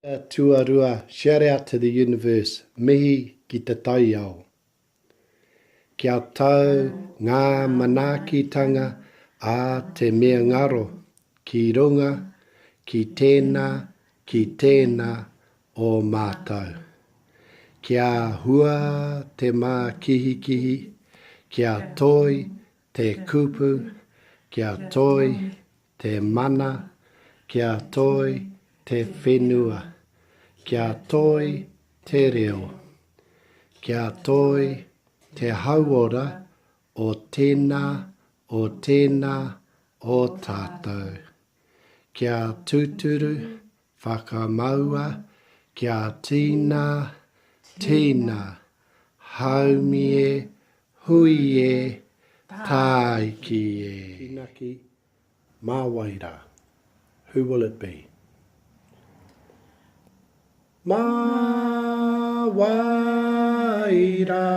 Tuarua, shout out to the universe, mihi ki te taiao. Kia tau ngā manaakitanga a te mea ngaro ki runga ki tēnā, ki tēnā o mātou. Kia hua te mākihikihi, kia toi te kupu, kia toi te mana, kia toi te whenua, kia toi te reo, kia toi te hauora o tēnā, o tēnā o tātou. Kia tūturu, whakamaua, kia tīna, tīna, haumi e, hui e, tāiki e. Kīnaki, Mā wai rā? Who will it be? Mā wai rā?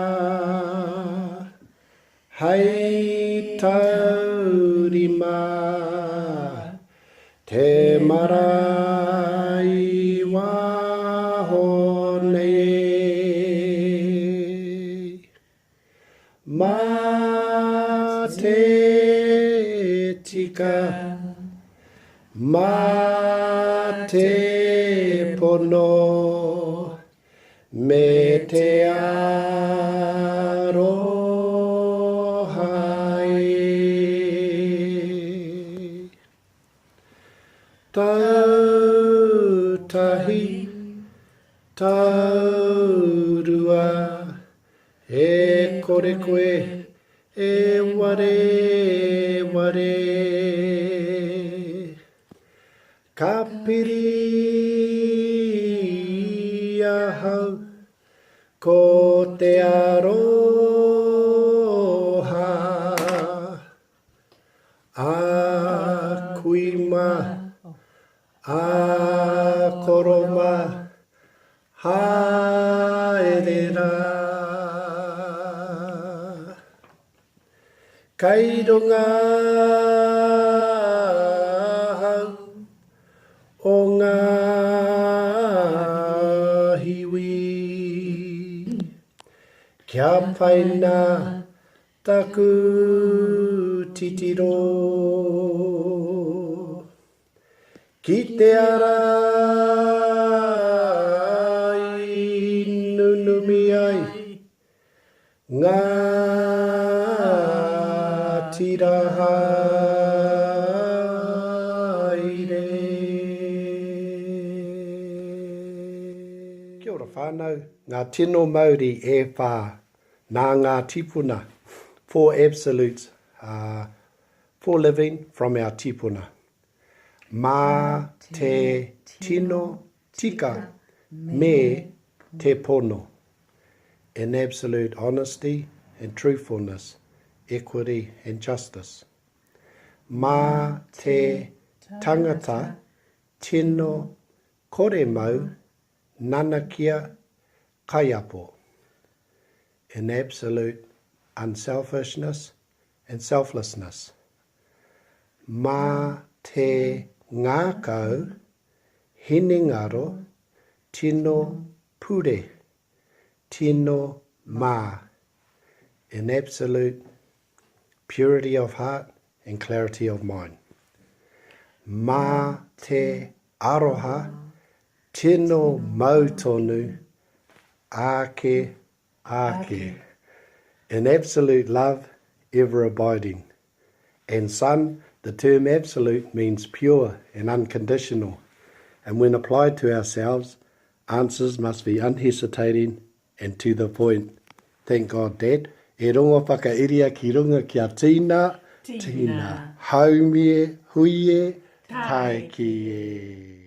Hei taurima te marae i waho nei e. Mā te tika, mā te pono, me te aroha e. Tau tahi, tau rua, E kore koe e wareware. Ka piri ahau, ko te aroha. A kui ma, a koro ma, Haere rā. Kei runga ahau o ngā hiwi. Kia pai nā taku titiro. Ki te ara i nunumi ai ngā tira haere. Kia ora whānau, ngā tino mauri e whā nā ngā tipuna, four absolutes for living from our tipuna. Mā te tino tika me te pono, in absolute honesty and truthfulness, equity and justice. Mā te tangata tino kore mau nanakia kaiapo, in absolute unselfishness and selflessness. Mā te ngākau hinengaro tino pure, tino mā, in absolute purity of heart and clarity of mind. Mā te aroha tino mau tonu, āke, āke, in absolute love ever abiding. And son, the term absolute means pure and unconditional, and when applied to ourselves, answers must be unhesitating and to the point. Thank God, Dad. E rongo whakairia ki runga kia tīna, tīna. Haumi e, hui e, taiki e.